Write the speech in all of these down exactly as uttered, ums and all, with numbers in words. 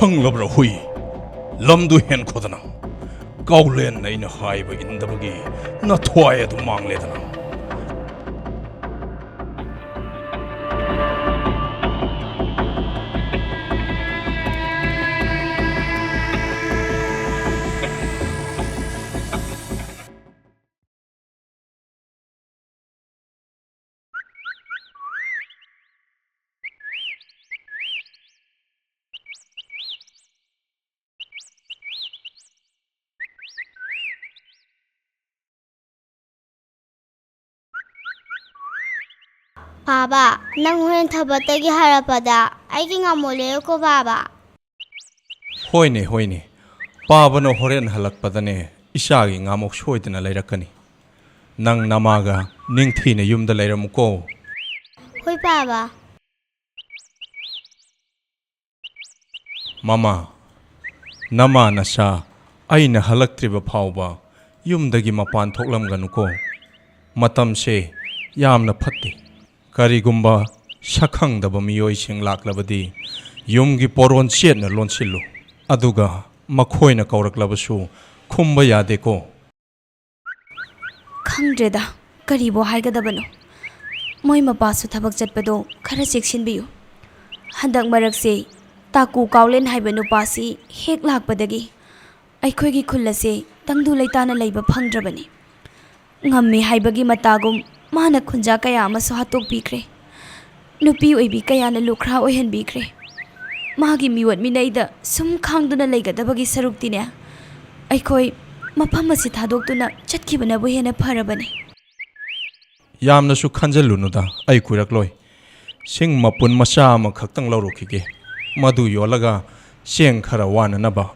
ꯈꯪꯂꯕ꯭ꯔꯥ ꯍꯨꯏ? ꯂꯝꯗꯨ ꯍꯦꯟꯈꯣꯗꯅ꯫ ꯀꯥꯎꯂꯦꯟ ꯑꯩꯅ ꯍꯥꯏꯕ ꯏꯟꯗꯕꯒꯤ ꯅꯊ꯭ꯋꯥꯏ ꯑꯗꯨ ꯃꯥꯡꯂꯦꯗꯅ꯫ ꯄꯥꯕ, ꯅꯪ ꯍꯣꯔꯦꯟ ꯊꯕꯛꯇꯒꯤ ꯍꯜꯂꯛꯄꯗ ꯑꯩꯒꯤ ꯉꯥꯃꯨ ꯂꯩꯔꯛꯎꯀꯣ ꯄꯥꯕ꯫ ꯍꯣꯏꯅꯦ, ꯍꯣꯏꯅꯦ꯫ ꯄꯥꯕꯅ ꯍꯣꯔꯦꯟ ꯍꯜꯂꯛꯄꯗꯅꯦ ꯏꯆꯥꯒꯤ ꯉꯥꯃꯨ ꯁꯣꯏꯗꯅ ꯂꯩꯔꯛꯀꯅꯤ꯫ ꯅꯪ ꯅꯃꯥꯒ ꯅꯤꯡꯊꯤꯅ ꯌꯨꯝꯗ ꯂꯩꯔꯝꯃꯨꯀꯣ꯫ ꯍꯣꯏ ꯄꯥꯕ꯫ ꯃꯃꯥ, ꯅꯃꯥ ꯅꯆꯥ ꯑꯩꯅ ꯍꯜꯂꯛꯇ꯭ꯔꯤꯕ ꯐꯥꯎꯕ ꯌꯨꯝꯗꯒꯤ ꯃꯄꯥꯟ ꯊꯣꯛꯂꯝꯒꯅꯨꯀꯣ꯫ ꯃꯇꯝꯁꯦ ꯌꯥꯝꯅ ꯐꯠꯇꯦ꯫ ꯀꯔꯤꯒꯨꯝꯕ ꯁꯛꯈꯪꯗꯕ ꯃꯤꯑꯣꯏꯁꯤꯡ ꯂꯥꯛꯂꯕꯗꯤ ꯌꯨꯝꯒꯤ ꯄꯣꯔꯣꯟ ꯆꯦꯠꯅ ꯂꯣꯟꯁꯤꯜꯂꯨ꯫ ꯑꯗꯨꯒ ꯃꯈꯣꯏꯅ ꯀꯧꯔꯛꯂꯕꯁꯨ ꯈꯨꯝꯕ ꯌꯥꯗꯦꯀꯣ꯫ ꯈꯪꯗ꯭ꯔꯦꯗ, ꯀꯔꯤꯕꯨ ꯍꯥꯏꯒꯗꯕꯅꯣ꯫ ꯃꯣꯏ ꯃꯄꯥꯁꯨ ꯊꯕꯛ ꯆꯠꯄꯗꯣ ꯈꯔ ꯆꯦꯛꯁꯤꯟꯕꯤꯌꯨ꯫ ꯍꯟꯗꯛ ꯃꯔꯛꯁꯦ ꯇꯥꯀꯨ ꯀꯥꯎꯂꯦꯟ ꯍꯥꯏꯕ ꯅꯨꯄꯥꯁꯤ ꯍꯦꯛ ꯂꯥꯛꯄꯗꯒꯤ ꯑꯩꯈꯣꯏꯒꯤ ꯈꯨꯜ ꯑꯁꯦ ꯇꯪꯗꯨ ꯂꯩꯇꯥꯅ ꯂꯩꯕ ꯐꯪꯗ꯭ꯔꯕꯅꯤ꯫ ꯉꯝꯃꯤ ꯍꯥꯏꯕꯒꯤ ꯃꯇꯥꯒꯨꯝ ꯃꯥꯅ ꯈꯨꯟꯖꯥ ꯀꯌꯥ ꯑꯃꯁꯨ ꯍꯥꯠꯇꯣꯛꯄꯤꯈ꯭ꯔꯦ꯫ ꯅꯨꯄꯤ ꯑꯣꯏꯕꯤ ꯀꯌꯥꯅ ꯂꯨꯈ꯭ꯔꯥ ꯑꯣꯏꯍꯟꯕꯤꯈ꯭ꯔꯦ꯫ ꯃꯥꯒꯤ ꯃꯤꯑꯣꯠ ꯃꯤꯅꯩꯗ ꯁꯨꯝ ꯈꯥꯡꯗꯨꯅ ꯂꯩꯒꯗꯕꯒꯤ ꯁꯔꯨꯛꯇꯤꯅꯦ, ꯑꯩꯈꯣꯏ ꯃꯐꯝ ꯑꯁꯤ ꯊꯥꯗꯣꯛꯇꯨꯅ ꯆꯠꯈꯤꯕꯅꯕꯨ ꯍꯦꯟꯅ ꯐꯔꯕꯅꯤ꯫ ꯌꯥꯝꯅꯁꯨ ꯈꯟꯖꯜꯂꯨꯅꯨꯗ, ꯑꯩ ꯀꯨꯏꯔꯛꯂꯣꯏ꯫ ꯁꯤꯡ ꯃꯄꯨꯟ ꯃꯆꯥ ꯑꯃꯈꯛꯇꯪ ꯂꯧꯔꯨꯈꯤꯒꯦ꯫ ꯃꯗꯨ ꯌꯣꯜꯂꯒ ꯆꯦꯡ ꯈꯔ ꯋꯥꯅꯅꯕ꯫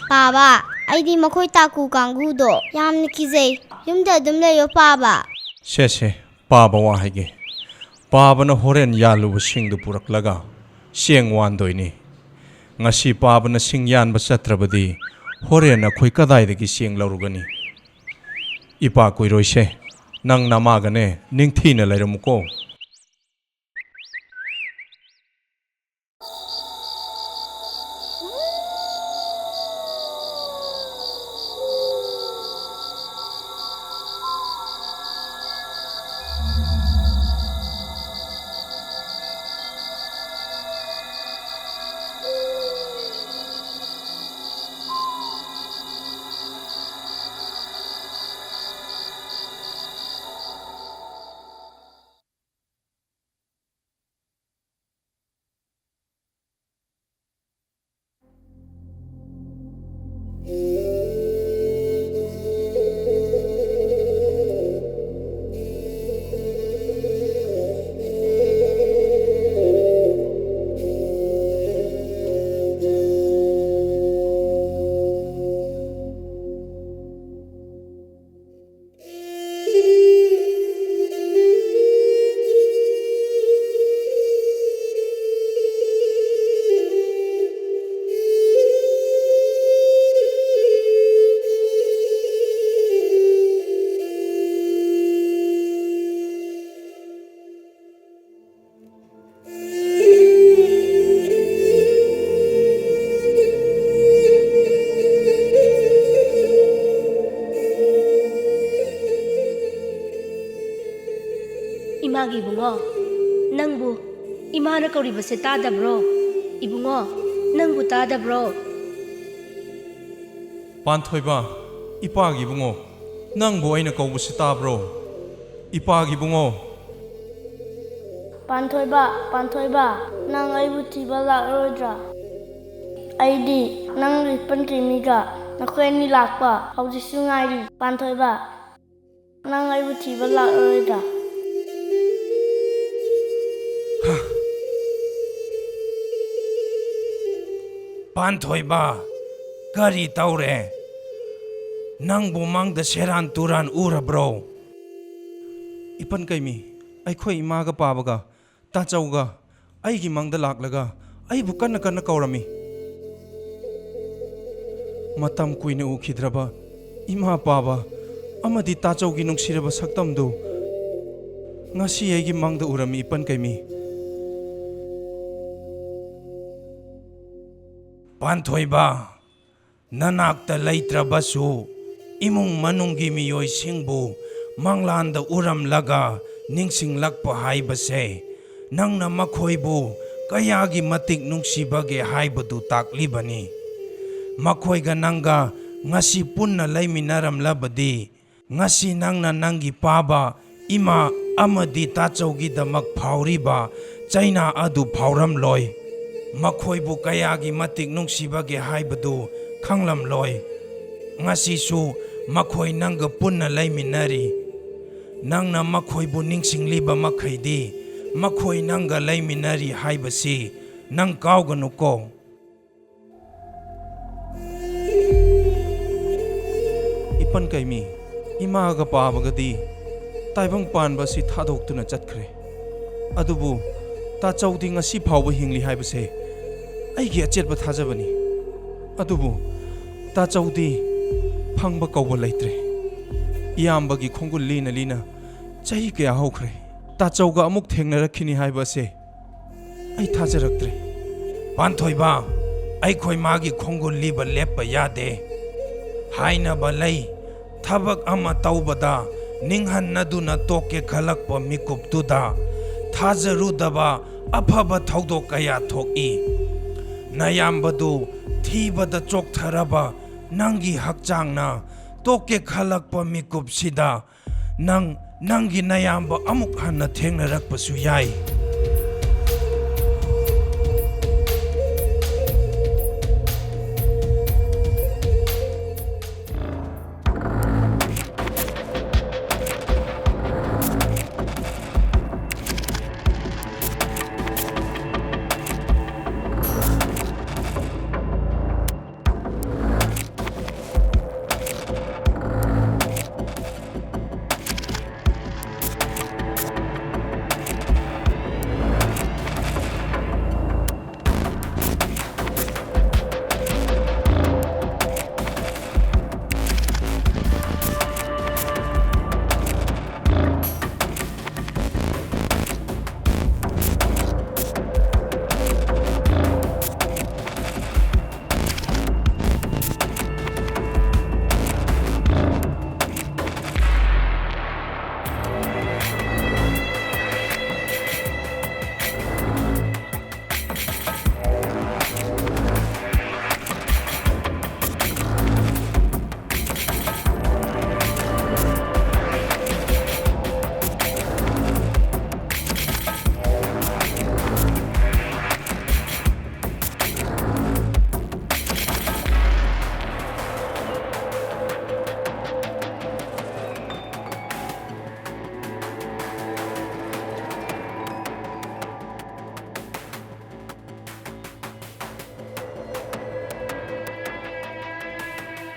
ꯄꯥꯕ, ꯑꯩꯗꯤ ꯃꯈꯣꯏ ꯇꯥꯀꯨ ꯀꯥꯡꯕꯨꯗꯣ ꯌꯥꯝꯅ ꯀꯤꯖꯩ꯫ ꯌꯨꯝꯗ ꯑꯗꯨꯝ ꯂꯩꯌꯣ ꯄꯥꯕ꯫ ꯁꯦ, ꯁꯦ, ꯄꯥꯕ ꯋꯥ ꯍꯥꯏꯒꯦ꯫ ꯄꯥꯕꯅ ꯍꯣꯔꯦꯟ ꯌꯥꯜꯂꯨꯕ ꯁꯤꯡꯗꯨ ꯄꯨꯔꯛꯂꯒ ꯆꯦꯡ ꯋꯥꯟꯗꯣꯏꯅꯤ꯫ ꯉꯁꯤ ꯄꯥꯕꯅ ꯁꯤꯡ ꯌꯥꯟꯕ ꯆꯠꯇ꯭ꯔꯕꯗꯤ ꯍꯣꯔꯦꯟ ꯑꯩꯈꯣꯏ ꯀꯗꯥꯏꯗꯒꯤ ꯆꯦꯡ ꯂꯧꯔꯨꯒꯅꯤ? ꯏꯄꯥ ꯀꯨꯏꯔꯣꯏꯁꯦ, ꯅꯪ ꯅꯃꯥꯒꯅꯦ ꯅꯤꯡꯊꯤꯅ ꯂꯩꯔꯝꯃꯨꯀꯣ꯫ ꯃꯥꯅ ꯀꯧꯔꯤꯕꯁꯦ ꯇꯥꯗꯕ꯭ꯔꯣ? ꯏꯕꯨꯡꯉꯣ, ꯅꯪꯕꯨ ꯇꯥꯗꯕ꯭ꯔꯣ? ꯄꯥꯟꯊꯣꯏꯕ, ꯏꯄꯥꯒꯤ ꯏꯕꯨꯡꯉꯣ, ꯅꯪꯕꯨ ꯑꯩꯅ ꯀꯧꯕꯁꯤ ꯇꯥꯕ꯭ꯔꯣ? ꯏꯄꯥꯒꯤ ꯏꯕꯨꯡꯉꯣ꯫ ꯄꯥꯟꯊꯣꯏꯕ, ꯄꯥꯟꯊꯣꯏꯕ, ꯅꯪ ꯑꯩꯕꯨ ꯊꯤꯕ ꯂꯥꯛꯂꯔꯣꯏꯗ꯭ꯔꯥ? ꯑꯩꯗꯤ ꯅꯪꯒꯤ ꯄꯟꯇ꯭ꯔꯤꯃꯤꯒ ꯅꯈꯣꯏ ꯑꯅꯤ ꯂꯥꯛꯄ ꯍꯧꯖꯤꯛꯁꯨ ꯉꯥꯏꯔꯤ꯫ ꯄꯥꯟꯊꯣꯏꯕ, ꯅꯪ ꯑꯩꯕꯨ ꯊꯤꯕ ꯂꯥꯛꯂꯔꯣꯏꯗ꯭ꯔꯥ? ꯄꯥꯟꯊꯣꯏꯕ, ꯀꯔꯤ ꯇꯧꯔꯦ? ꯅꯪꯕꯨ ꯃꯪꯗ ꯁꯦꯔꯥꯟ ꯇꯨꯔꯥꯟ ꯎꯔꯕ꯭ꯔꯣ? ꯏꯄꯟ ꯀꯩꯃꯤ, ꯑꯩꯈꯣꯏ ꯏꯃꯥꯒ ꯄꯥꯕꯒ ꯇꯥꯆꯧꯒ ꯑꯩꯒꯤ ꯃꯪꯗ ꯂꯥꯛꯂꯒ ꯑꯩꯕꯨ ꯀꯟꯅ ꯀꯟꯅ ꯀꯧꯔꯝꯃꯤ꯫ ꯃꯇꯝ ꯀꯨꯏꯅ ꯎꯈꯤꯗ꯭ꯔꯕ ꯏꯃꯥ ꯄꯥꯕ ꯑꯃꯗꯤ ꯇꯥꯆꯧꯒꯤ ꯅꯨꯡꯁꯤꯔꯕ ꯁꯛꯇꯝꯗꯨ ꯉꯁꯤ ꯑꯩꯒꯤ ꯃꯪꯗ ꯎꯔꯝꯃꯤ, ꯏꯄꯟ ꯀꯩꯃꯤ꯫ ꯄꯥꯟꯊꯣꯏꯕ, ꯅꯅꯥꯛꯇ ꯂꯩꯇ꯭ꯔꯕꯁꯨ ꯏꯃꯨꯡ ꯃꯅꯨꯡꯒꯤ ꯃꯤꯑꯣꯏꯁꯤꯡꯕꯨ ꯃꯪꯂꯥꯟꯗ ꯎꯔꯝꯂꯒ ꯅꯤꯡꯁꯤꯡꯂꯛꯄ ꯍꯥꯏꯕꯁꯦ ꯅꯪꯅ ꯃꯈꯣꯏꯕꯨ ꯀꯌꯥꯒꯤ ꯃꯇꯤꯛ ꯅꯨꯡꯁꯤꯕꯒꯦ ꯍꯥꯏꯕꯗꯨ ꯇꯥꯛꯂꯤꯕꯅꯤ꯫ ꯃꯈꯣꯏꯒ ꯅꯪꯒ ꯉꯁꯤ ꯄꯨꯟꯅ ꯂꯩꯃꯤꯟꯅꯔꯝꯂꯕꯗꯤ ꯉꯁꯤ ꯅꯪꯅ ꯅꯪꯒꯤ ꯄꯥꯕ, ꯏꯃꯥ ꯑꯃꯗꯤ ꯇꯥꯆꯧꯒꯤꯗꯃꯛ ꯐꯥꯎꯔꯤꯕ ꯆꯩꯅꯥ ꯑꯗꯨ ꯐꯥꯎꯔꯝꯂꯣꯏ꯫ ꯃꯈꯣꯏꯕꯨ ꯀꯌꯥꯒꯤ ꯃꯇꯤꯛ ꯅꯨꯡꯁꯤꯕꯒꯦ ꯍꯥꯏꯕꯗꯨ ꯈꯪꯂꯝꯂꯣꯏ꯫ ꯉꯁꯤꯁꯨ ꯃꯈꯣꯏ ꯅꯪꯒ ꯄꯨꯟꯅ ꯂꯩꯃꯤꯟꯅꯔꯤ꯫ ꯅꯪꯅ ꯃꯈꯣꯏꯕꯨ ꯅꯤꯡꯁꯤꯡꯂꯤꯕ ꯃꯈꯩꯗꯤ ꯃꯈꯣꯏ ꯅꯪꯒ ꯂꯩꯃꯤꯟꯅꯔꯤ ꯍꯥꯏꯕꯁꯤ ꯅꯪ ꯀꯥꯎꯒꯅꯨꯀꯣ꯫ ꯏꯄꯟ ꯀꯩꯃꯤ, ꯏꯃꯥꯒ ꯄꯥꯕꯒꯗꯤ ꯇꯥꯏꯕꯪ ꯄꯥꯟꯕ ꯑꯁꯤ ꯊꯥꯗꯣꯛꯇꯨꯅ ꯆꯠꯈ꯭ꯔꯦ꯫ ꯑꯗꯨꯕꯨ ꯇꯥꯆꯧꯗꯤ ꯉꯁꯤ ꯐꯥꯎꯕ ꯍꯤꯡꯂꯤ ꯍꯥꯏꯕꯁꯦ ꯑꯩꯒꯤ ꯑꯆꯦꯠꯄ ꯊꯥꯖꯕꯅꯤ꯫ ꯑꯗꯨꯕꯨ ꯇꯥꯆꯧꯗꯤ ꯐꯪꯕ ꯀꯧꯕ ꯂꯩꯇ꯭ꯔꯦ꯫ ꯏꯌꯥꯝꯕꯒꯤ ꯈꯣꯡꯒꯨꯜ ꯂꯤꯅ ꯂꯤꯅ ꯆꯍꯤ ꯀꯌꯥ ꯍꯧꯈ꯭ꯔꯦ꯫ ꯇꯥꯆꯧꯒ ꯑꯃꯨꯛ ꯊꯦꯡꯅꯔꯛꯈꯤꯅꯤ ꯍꯥꯏꯕ ꯑꯁꯦ ꯑꯩ ꯊꯥꯖꯔꯛꯇ꯭ꯔꯦ꯫ ꯄꯥꯟꯊꯣꯏꯕ, ꯑꯩꯈꯣꯏ ꯃꯥꯒꯤ ꯈꯣꯡꯒꯨꯜ ꯂꯤꯕ ꯂꯦꯞꯄ ꯌꯥꯗꯦ꯫ ꯍꯥꯏꯅꯕ ꯂꯩ, ꯊꯕꯛ ꯑꯃ ꯇꯧꯕꯗ ꯅꯤꯡꯍꯟꯅꯗꯨꯅ ꯇꯣꯛꯀꯦ ꯈꯜꯂꯛꯄ ꯃꯤꯀꯨꯞꯇꯨꯗ ꯊꯥꯖꯔꯨꯗꯕ ꯑꯐꯕ ꯊꯧꯗꯣꯛ ꯀꯌꯥ ꯊꯣꯛꯏ꯫ ꯅꯌꯥꯝꯕꯗꯨ ꯊꯤꯕꯗ ꯆꯣꯛꯊꯔꯕ ꯅꯪꯒꯤ ꯍꯛꯆꯥꯡꯅ ꯇꯣꯛꯀꯦ ꯈꯜꯂꯛꯄ ꯃꯤꯀꯨꯞꯁꯤꯗ ꯅꯪ ꯅꯪꯒꯤ ꯅꯌꯥꯝꯕ ꯑꯃꯨꯛ ꯍꯟꯅ ꯊꯦꯡꯅꯔꯛꯄꯁꯨ ꯌꯥꯏ꯫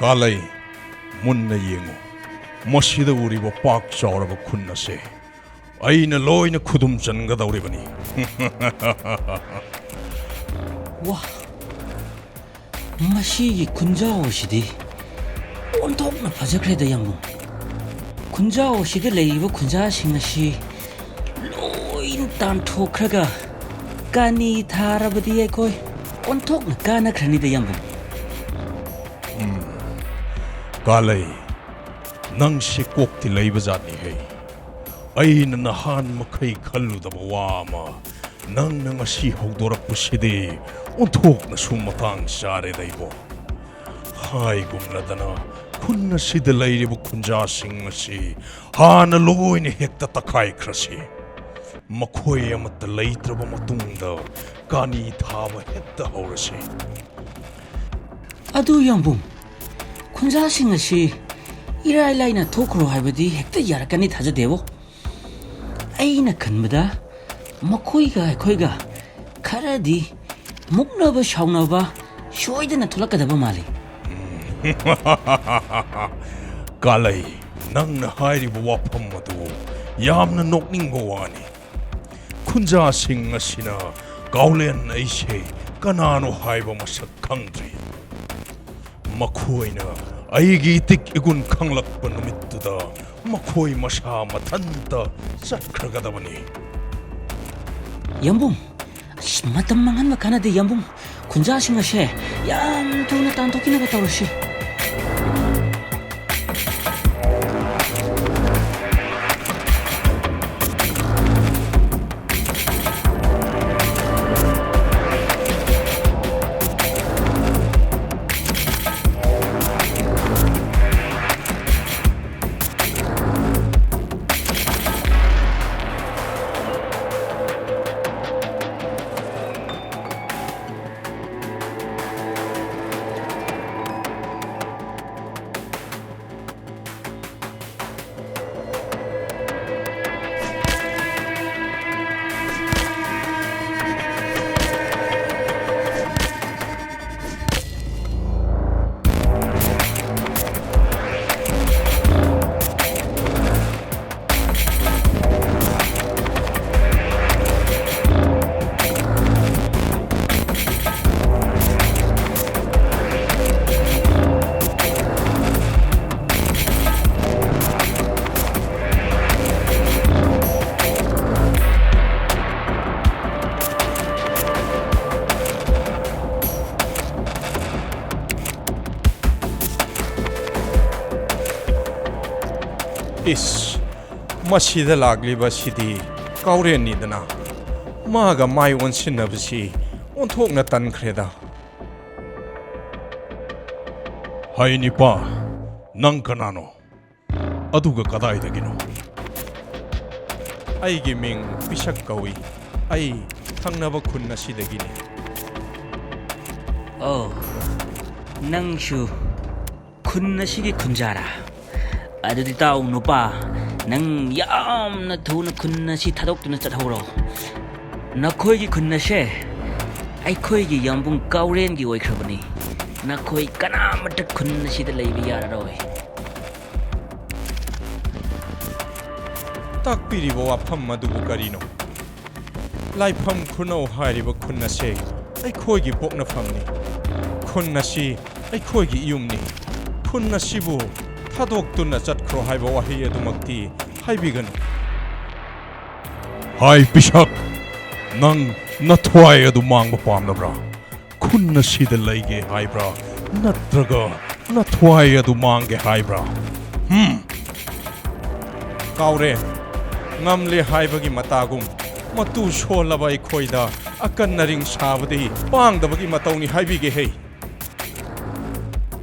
ꯀꯥꯂꯩ, ꯃꯨꯟꯅ ꯌꯦꯡꯉꯨ꯫ ꯃꯁꯤꯗ ꯎꯔꯤꯕ ꯄꯥꯛ ꯆꯥꯎꯔꯕ ꯈꯨꯟ ꯑꯁꯦ ꯑꯩꯅ ꯂꯣꯏꯅ ꯈꯨꯗꯨꯝ ꯆꯟꯒꯗꯧꯔꯤꯕꯅꯤ꯫ ꯋꯥ! ꯃꯁꯤꯒꯤ ꯈꯨꯟꯖꯥꯎ ꯑꯁꯤꯗꯤ ꯑꯣꯟꯊꯣꯛꯅ ꯐꯖꯈ꯭ꯔꯦꯗ, ꯌꯥꯝꯕꯨꯡ꯫ ꯈꯨꯟꯖꯥꯎ ꯑꯁꯤꯗ ꯂꯩꯔꯤꯕ ꯈꯨꯟꯖꯥꯁꯤꯡ ꯑꯁꯤ ꯂꯣꯏꯅ ꯇꯥꯟꯊꯣꯛꯈ꯭ꯔꯒ ꯀꯥꯅꯤ ꯊꯥꯔꯕꯗꯤ ꯑꯩꯈꯣꯏ ꯑꯣꯟꯊꯣꯛꯅ ꯀꯥꯟꯅꯈ꯭ꯔꯅꯤꯗ, ꯌꯥꯝꯕꯨꯡ꯫ ꯎꯝ, ꯀꯥꯂꯩ, ꯅꯪꯁꯤ ꯀꯣꯛꯇꯤ ꯂꯩꯕ ꯖꯥꯠꯅꯤꯍꯦ꯫ ꯑꯩꯅ ꯅꯍꯥꯟ ꯃꯈꯩ ꯈꯜꯂꯨꯗꯕ ꯋꯥ ꯑꯃ ꯅꯪꯅ ꯉꯁꯤ ꯍꯧꯗꯣꯔꯛꯄꯁꯤꯗꯤ ꯑꯣꯟꯊꯣꯛꯅꯁꯨ ꯃꯇꯥꯡ ꯆꯥꯔꯦꯗ ꯏꯕꯣ꯫ ꯍꯥꯏꯒꯨꯝꯂꯗꯅ ꯈꯨꯟ ꯑꯁꯤꯗ ꯂꯩꯔꯤꯕ ꯈꯨꯟꯖꯥꯁꯤꯡ ꯑꯁꯤ ꯍꯥꯟꯅ ꯂꯣꯏꯅ ꯍꯦꯛꯇ ꯇꯛꯈꯥꯏꯈ꯭ꯔꯁꯤ꯫ ꯃꯈꯣꯏ ꯑꯃꯠꯇ ꯂꯩꯇ꯭ꯔꯕ ꯃꯇꯨꯡꯗ ꯀꯥꯅꯤ ꯊꯥꯕ ꯍꯦꯛꯇ ꯍꯧꯔꯁꯤ꯫ ꯑꯗꯨ ꯌꯥꯝꯕꯨꯡ, ꯈꯨꯟꯖꯥꯁꯤꯡ ꯑꯁꯤ ꯏꯔꯥꯏ ꯂꯥꯏꯅ ꯊꯣꯛꯈ꯭ꯔꯣ ꯍꯥꯏꯕꯗꯤ ꯍꯦꯛꯇ ꯌꯥꯔꯛꯀꯅꯤ ꯊꯥꯖꯗꯦꯕꯣ꯫ ꯑꯩꯅ ꯈꯟꯕꯗ ꯃꯈꯣꯏꯒ ꯑꯩꯈꯣꯏꯒ ꯈꯔꯗꯤ ꯃꯨꯛꯅꯕ ꯁꯥꯎꯅꯕ ꯁꯣꯏꯗꯅ ꯊꯣꯛꯂꯛꯀꯗꯕ ꯃꯥꯜꯂꯤ꯫ ꯀꯥꯂꯩ, ꯅꯪꯅ ꯍꯥꯏꯔꯤꯕ ꯋꯥꯐꯝ ꯑꯗꯨ ꯌꯥꯝꯅ ꯅꯣꯛꯅꯤꯡꯕ ꯋꯥꯅꯤ꯫ ꯈꯨꯟꯖꯥꯁꯤꯡ ꯑꯁꯤꯅ ꯀꯥꯎꯂꯦꯟ ꯑꯩꯁꯦ ꯀꯅꯥꯅꯣ ꯍꯥꯏꯕ ꯃꯁꯛ ꯈꯪꯗ꯭ꯔꯤ꯫ ꯃꯈꯣꯏꯅ ꯑꯩꯒꯤ ꯏꯇꯤꯛ ꯏꯒꯨꯟ ꯈꯪꯂꯛꯄ ꯅꯨꯃꯤꯠꯇꯨꯗ ꯃꯈꯣꯏ ꯃꯁꯥ ꯃꯊꯟꯇ ꯆꯠꯈ꯭ꯔꯒꯗꯕꯅꯤ꯫ ꯌꯥꯝꯕꯨꯡ, ꯑꯁ, ꯃꯇꯝ ꯃꯥꯡꯍꯟꯕ ꯀꯥꯟꯅꯗꯦ, ꯌꯥꯝꯕꯨꯡ꯫ ꯈꯨꯟꯖꯥꯁꯤꯡ ꯑꯁꯦ ꯌꯥꯝ ꯊꯨꯅ ꯇꯥꯟꯊꯣꯛꯈꯤꯅꯕ ꯇꯧꯔꯁꯤ꯫ ꯏꯁ, ꯃꯁꯤꯗ ꯂꯥꯛꯂꯤꯕꯁꯤꯗꯤ ꯀꯥꯎꯔꯦꯟꯅꯤꯗꯅ, ꯃꯥꯒ ꯃꯥꯏ ꯑꯣꯟꯁꯤꯟꯅꯕꯁꯤ ꯑꯣꯟꯊꯣꯛꯅ ꯇꯟꯈ꯭ꯔꯦꯗ꯫ ꯍꯩ ꯅꯤꯄꯥ, ꯅꯪ ꯀꯅꯥꯅꯣ? ꯑꯗꯨꯒ ꯀꯗꯥꯏꯗꯒꯤꯅꯣ? ꯑꯩꯒꯤ ꯃꯤꯡ ꯄꯤꯁꯛ ꯀꯧꯏ꯫ ꯑꯩ ꯊꯪꯅꯕ ꯈꯨꯟ ꯑꯁꯤꯗꯒꯤꯅꯤ꯫ ꯑꯣ, ꯅꯪꯁꯨ ꯈꯨꯟ ꯑꯁꯤꯒꯤ ꯈꯨꯟꯖꯥꯔꯥ? ꯑꯗꯨꯗꯤ ꯇꯥꯎ ꯅꯨꯄꯥ, ꯅꯪ ꯌꯥꯝꯅ ꯊꯨꯅ ꯈꯨꯟ ꯑꯁꯤ ꯊꯥꯗꯣꯛꯇꯨꯅ ꯆꯠꯍꯧꯔꯣ꯫ ꯅꯈꯣꯏꯒꯤ ꯈꯨꯟ ꯑꯁꯦ ꯑꯩꯈꯣꯏꯒꯤ ꯌꯥꯝꯕꯨꯡ ꯀꯥꯎꯔꯦꯟꯒꯤ ꯑꯣꯏꯈ꯭ꯔꯕꯅꯤ꯫ ꯅꯈꯣꯏ ꯀꯅꯥꯃꯠꯇ ꯈꯨꯟ ꯑꯁꯤꯗ ꯂꯩꯕ ꯌꯥꯔꯔꯣꯏ꯫ ꯇꯥꯛꯄꯤꯔꯤꯕ ꯋꯥꯐꯝ ꯑꯗꯨꯕꯨ ꯀꯔꯤꯅꯣ? ꯂꯥꯏꯐꯝ ꯈꯨꯅꯧ ꯍꯥꯏꯔꯤꯕ ꯈꯨꯟ ꯑꯁꯦ ꯑꯩꯈꯣꯏꯒꯤ ꯄꯣꯛꯅꯐꯝꯅꯤ꯫ ꯈꯨꯟ ꯑꯁꯤ ꯑꯩꯈꯣꯏꯒꯤ ꯌꯨꯝꯅꯤ꯫ ꯈꯨꯟ ꯑꯁꯤꯕꯨ ꯊꯥꯗꯣꯛꯇꯨꯅ ꯆꯠꯈ꯭ꯔꯣ ꯍꯥꯏꯕ ꯋꯥꯍꯩ ꯑꯗꯨꯃꯛꯇꯤ ꯍꯥꯏꯕꯤꯒꯅꯨ꯫ ꯍꯥꯏ ꯄꯤꯁꯛ, ꯅꯪ ꯅꯊ꯭ꯋꯥꯏ ꯑꯗꯨ ꯃꯥꯡꯕ ꯄꯥꯝꯂꯕ꯭ꯔꯥ? ꯈꯨꯟ ꯑꯁꯤꯗ ꯂꯩꯒꯦ ꯍꯥꯏꯕ꯭ꯔꯥ, ꯅꯠꯇ꯭ꯔꯒ ꯅꯊ꯭ꯋꯥꯏ ꯑꯗꯨ ꯃꯥꯡꯒꯦ ꯍꯥꯏꯕ꯭ꯔꯥ? ꯍꯝ? ꯀꯥꯎꯔꯦ꯫ ꯉꯝꯂꯦ ꯍꯥꯏꯕꯒꯤ ꯃꯇꯥꯒꯨꯝ, ꯃꯇꯨ ꯁꯣꯜꯂꯕ ꯑꯩꯈꯣꯏꯗ ꯑꯀꯟ ꯑꯔꯤꯡ ꯁꯥꯕꯗꯤ ꯄꯥꯡꯗꯕꯒꯤ ꯃꯇꯧꯅꯤ ꯍꯥꯏꯕꯤꯒꯦ ꯍꯦ꯫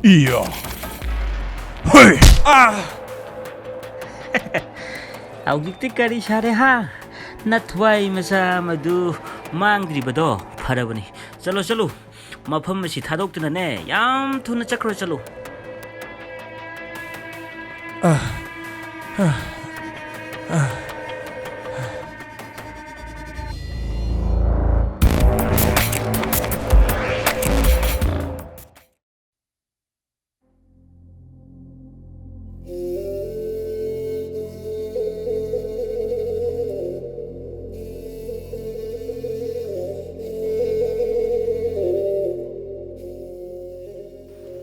ꯏꯌꯥ꯫ ꯍꯩ! ꯑꯥ! ꯍꯧꯖꯤꯛꯇꯤ ꯀꯔꯤ ꯁꯥꯔꯦ ꯍꯥ? ꯅꯊ꯭ꯋꯥꯏ ꯃꯆꯥ ꯑꯃꯗꯨ ꯃꯥꯡꯗ꯭ꯔꯤꯕꯗꯣ ꯐꯔꯕꯅꯤ꯫ ꯆꯠꯂꯣ, ꯆꯠꯂꯨ꯫ ꯃꯐꯝ ꯑꯁꯤ ꯊꯥꯗꯣꯛꯇꯨꯅꯅꯦ, ꯌꯥꯝ ꯊꯨꯅ ꯆꯠꯈ꯭ꯔꯣ, ꯆꯠꯂꯨ꯫ ꯑꯥ, ꯑꯥ, ꯑꯥ꯫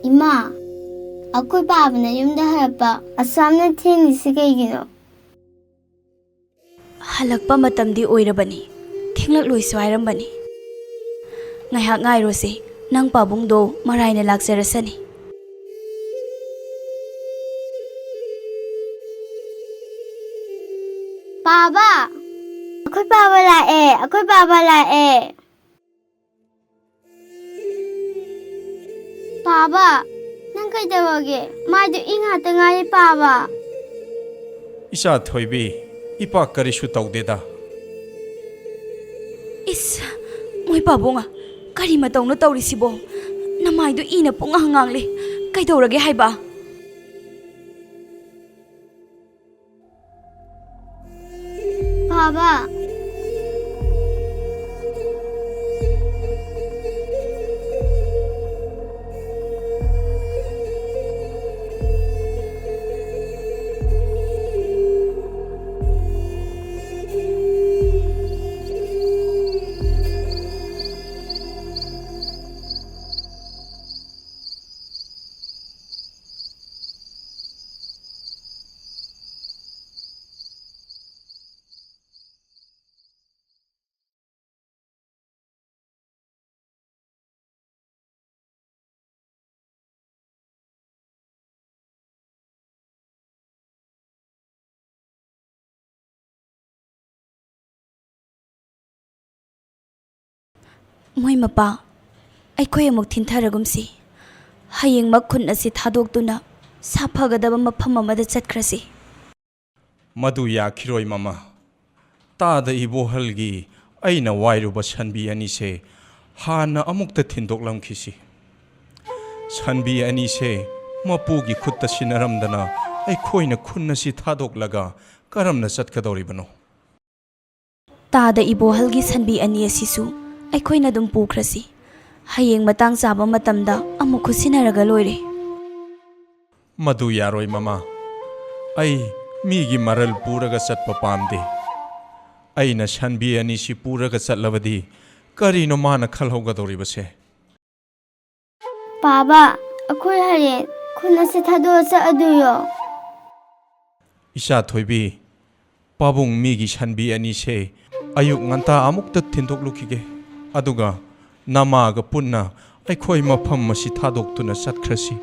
ꯏꯃꯥ, ꯑꯩꯈꯣꯏ ꯄꯥꯕꯅ ꯌꯨꯝꯗ ꯍꯜꯂꯛꯄ ꯑꯁꯨꯛ ꯌꯥꯝꯅ ꯊꯦꯡꯂꯤꯁꯤ ꯀꯩꯒꯤꯅꯣ? ꯍꯜꯂꯛꯄ ꯃꯇꯝꯗꯤ ꯑꯣꯏꯔꯕꯅꯤ, ꯊꯦꯡꯂꯛꯂꯣꯏꯁꯨ ꯍꯥꯏꯔꯝꯕꯅꯤ꯫ ꯉꯥꯏꯍꯥꯛ ꯉꯥꯏꯔꯣꯁꯦ, ꯅꯪ ꯄꯥꯕꯨꯡꯗꯣ ꯃꯔꯥꯏꯅ ꯂꯥꯛꯆꯔꯁꯅꯤ꯫ ꯑꯩꯈꯣꯏ ꯄꯥꯕ ꯂꯥꯛꯑꯦ꯫ ꯄꯥꯕ, ꯅꯪ ꯀꯩꯗꯧꯔꯒꯦ? ꯃꯥꯏꯗꯣ ꯏ ꯉꯥꯛꯇ ꯉꯥꯏꯔꯦ, ꯄꯥꯕ꯫ ꯏꯆꯥ ꯊꯣꯏꯕꯤ, ꯏꯄꯥ ꯀꯔꯤꯁꯨ ꯇꯧꯗꯦꯗ꯫ ꯏꯁ, ꯃꯣꯏ ꯄꯥꯕꯨꯡ, ꯀꯔꯤ ꯃꯇꯧꯅꯣ ꯇꯧꯔꯤꯁꯤꯕꯣ? ꯅꯃꯥꯏꯗꯣ ꯏꯅ ꯄꯨꯡꯉꯥꯡ ꯉꯥꯡꯂꯦ꯫ ꯀꯩꯗꯧꯔꯒꯦ ꯍꯥꯏꯕ? ꯄꯥꯕ꯫ ꯃꯣꯏ ꯃꯄꯥ, ꯑꯩꯈꯣꯏ ꯑꯃꯨꯛ ꯊꯤꯟꯊꯔꯒꯨꯝꯁꯤ꯫ ꯍꯌꯦꯡꯃꯛ ꯈꯨꯟ ꯑꯁꯤ ꯊꯥꯗꯣꯛꯇꯨꯅ ꯁꯥꯐꯒꯗꯕ ꯃꯐꯝ ꯑꯃꯗ ꯆꯠꯈ꯭ꯔꯁꯤ꯫ ꯃꯗꯨ ꯌꯥꯈꯤꯔꯣꯏ, ꯃꯃꯥ꯫ ꯇꯥꯗ ꯏꯕꯣꯍꯜꯒꯤ ꯑꯩꯅ ꯋꯥꯏꯔꯨꯕ ꯁꯟꯕꯤ ꯑꯅꯤꯁꯦ ꯍꯥꯟꯅ ꯑꯃꯨꯛꯇ ꯊꯤꯟꯗꯣꯛꯂꯝꯈꯤꯁꯤ꯫ ꯁꯟꯕꯤ ꯑꯅꯤꯁꯦ ꯃꯄꯨꯒꯤ ꯈꯨꯠꯇ ꯁꯤꯟꯅꯔꯝꯗꯅ ꯑꯩꯈꯣꯏꯅ ꯈꯨꯟ ꯑꯁꯤ ꯊꯥꯗꯣꯛꯂꯒ ꯀꯔꯝꯅ ꯆꯠꯀꯗꯧꯔꯤꯕꯅꯣ? ꯇꯥꯗ ꯏꯕꯣꯍꯜꯒꯤ ꯁꯟꯕꯤ ꯑꯅꯤ ꯑꯁꯤꯁꯨ ꯑꯩꯈꯣꯏꯅ ꯑꯗꯨꯝ ꯄꯨꯈ꯭ꯔꯁꯤ꯫ ꯍꯌꯦꯡ ꯃꯇꯥꯡ ꯆꯥꯕ ꯃꯇꯝꯗ ꯑꯃꯨꯛ ꯈꯨꯠꯁꯤꯟꯅꯔꯒ ꯂꯣꯏꯔꯦ꯫ ꯃꯗꯨ ꯌꯥꯔꯣꯏ, ꯃꯃꯥ꯫ ꯑꯩ ꯃꯤꯒꯤ ꯃꯔꯜ ꯄꯨꯔꯒ ꯆꯠꯄ ꯄꯥꯝꯗꯦ꯫ ꯑꯩꯅ ꯁꯟꯕꯤ ꯑꯅꯤꯁꯤ ꯄꯨꯔꯒ ꯆꯠꯂꯕꯗꯤ ꯀꯔꯤꯅꯣ ꯃꯥꯅ ꯈꯜꯍꯧꯒꯗꯧꯔꯤꯕꯁꯦ? ꯄꯥꯕ, ꯑꯩꯈꯣꯏ ꯍꯌꯦꯡ ꯈꯨꯟ ꯑꯁꯤ ꯊꯥꯗꯣꯛꯑ ꯆꯠꯂꯗꯣꯏꯔꯣ? ꯏꯆꯥ ꯊꯣꯏꯕꯤ, ꯄꯥꯕꯨꯡ ꯃꯤꯒꯤ ꯁꯟꯕꯤ ꯑꯅꯤꯁꯦ ꯑꯌꯨꯛ ꯉꯟꯇꯥ ꯑꯃꯨꯛꯇ ꯊꯤꯟꯗꯣꯛꯂꯨꯈꯤꯒꯦ꯫ ꯑꯗꯨꯒ ꯅꯃꯥꯒ ꯄꯨꯟꯅ ꯑꯩꯈꯣꯏ ꯃꯐꯝ ꯑꯁꯤ ꯊꯥꯗꯣꯛꯇꯨꯅ ꯆꯠꯈ꯭ꯔꯁꯤ꯫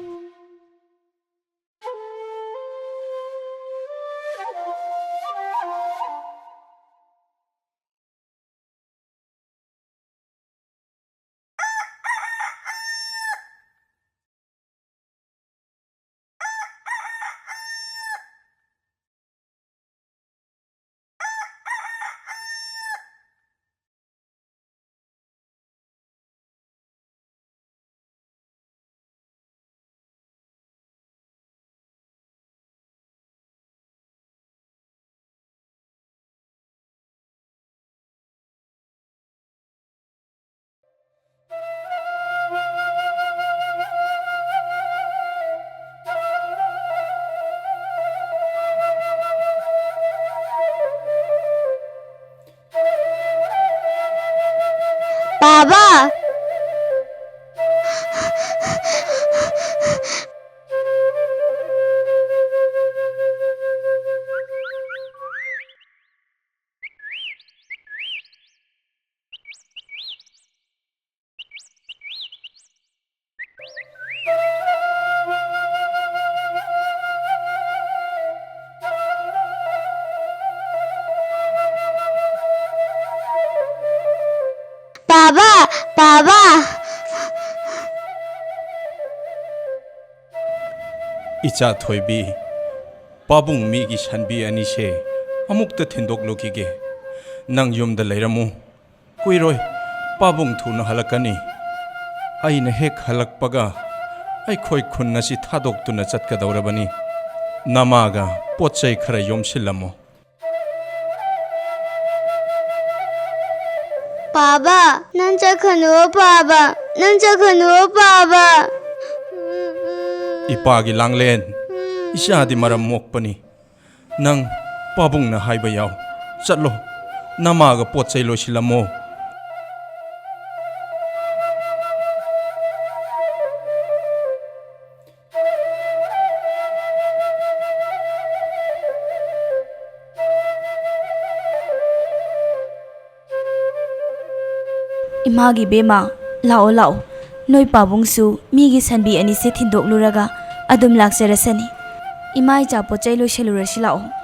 ꯏꯆꯥ ꯊꯣꯏꯕꯤ, ꯄꯥꯕꯨꯡ ꯃꯤꯒꯤ ꯁꯟꯕꯤ ꯑꯅꯤꯁꯦ ꯑꯃꯨꯛꯇ ꯊꯤꯟꯗꯣꯛꯂꯨꯈꯤꯒꯦ꯫ ꯅꯪ ꯌꯨꯝꯗ ꯂꯩꯔꯝꯃꯨ꯫ ꯀꯨꯏꯔꯣꯏ, ꯄꯥꯕꯨꯡ ꯊꯨꯅ ꯍꯜꯂꯛꯀꯅꯤ꯫ ꯑꯩꯅ ꯍꯦꯛ ꯍꯜꯂꯛꯄꯒ ꯑꯩꯈꯣꯏ ꯈꯨꯟ ꯑꯁꯤ ꯊꯥꯗꯣꯛꯇꯨꯅ ꯆꯠꯀꯗꯧꯔꯕꯅꯤ꯫ ꯅꯃꯥꯒ ꯄꯣꯠ ꯆꯩ ꯈꯔ ꯌꯣꯝꯁꯤꯜꯂꯝꯃꯣ꯫ ꯄꯥꯕ, ꯅꯪ ꯆꯠꯈꯅꯨ ꯄꯥꯕ, ꯅꯪ ꯆꯠꯈꯅꯨ ꯄꯥꯕ꯫ ꯏꯄꯥꯒꯤ ꯂꯥꯡꯂꯦꯟ, ꯏꯆꯥꯗꯤ ꯃꯔꯝ ꯃꯣꯛꯄꯅꯤ꯫ ꯅꯪ ꯄꯥꯕꯨꯡꯅ ꯍꯥꯏꯕ ꯌꯥꯎ꯫ ꯆꯠꯂꯣ, ꯅꯃꯥꯒ ꯄꯣꯠ ꯆꯩ ꯂꯣꯏꯁꯤꯜꯂꯝꯃꯣ꯫ ꯏꯃꯥꯒꯤ ꯕꯦꯝꯃ, ꯂꯥꯛꯑꯣ ꯂꯥꯛꯑꯣ, ꯅꯣꯏ ꯄꯥꯕꯨꯡꯁꯨ ꯃꯤꯒꯤ ꯁꯟꯕꯤ ꯑꯅꯤꯁꯦ ꯊꯤꯟꯗꯣꯛꯂꯨꯔꯒ ꯑꯗꯨꯝ ꯂꯥꯛꯆꯔꯁꯅꯤ꯫ ꯏꯃꯥ ꯏꯆꯥ ꯄꯣꯠ ꯆꯩ ꯂꯣꯏꯁꯜꯂꯨꯔꯁꯤ ꯂꯥꯛꯑꯣ꯫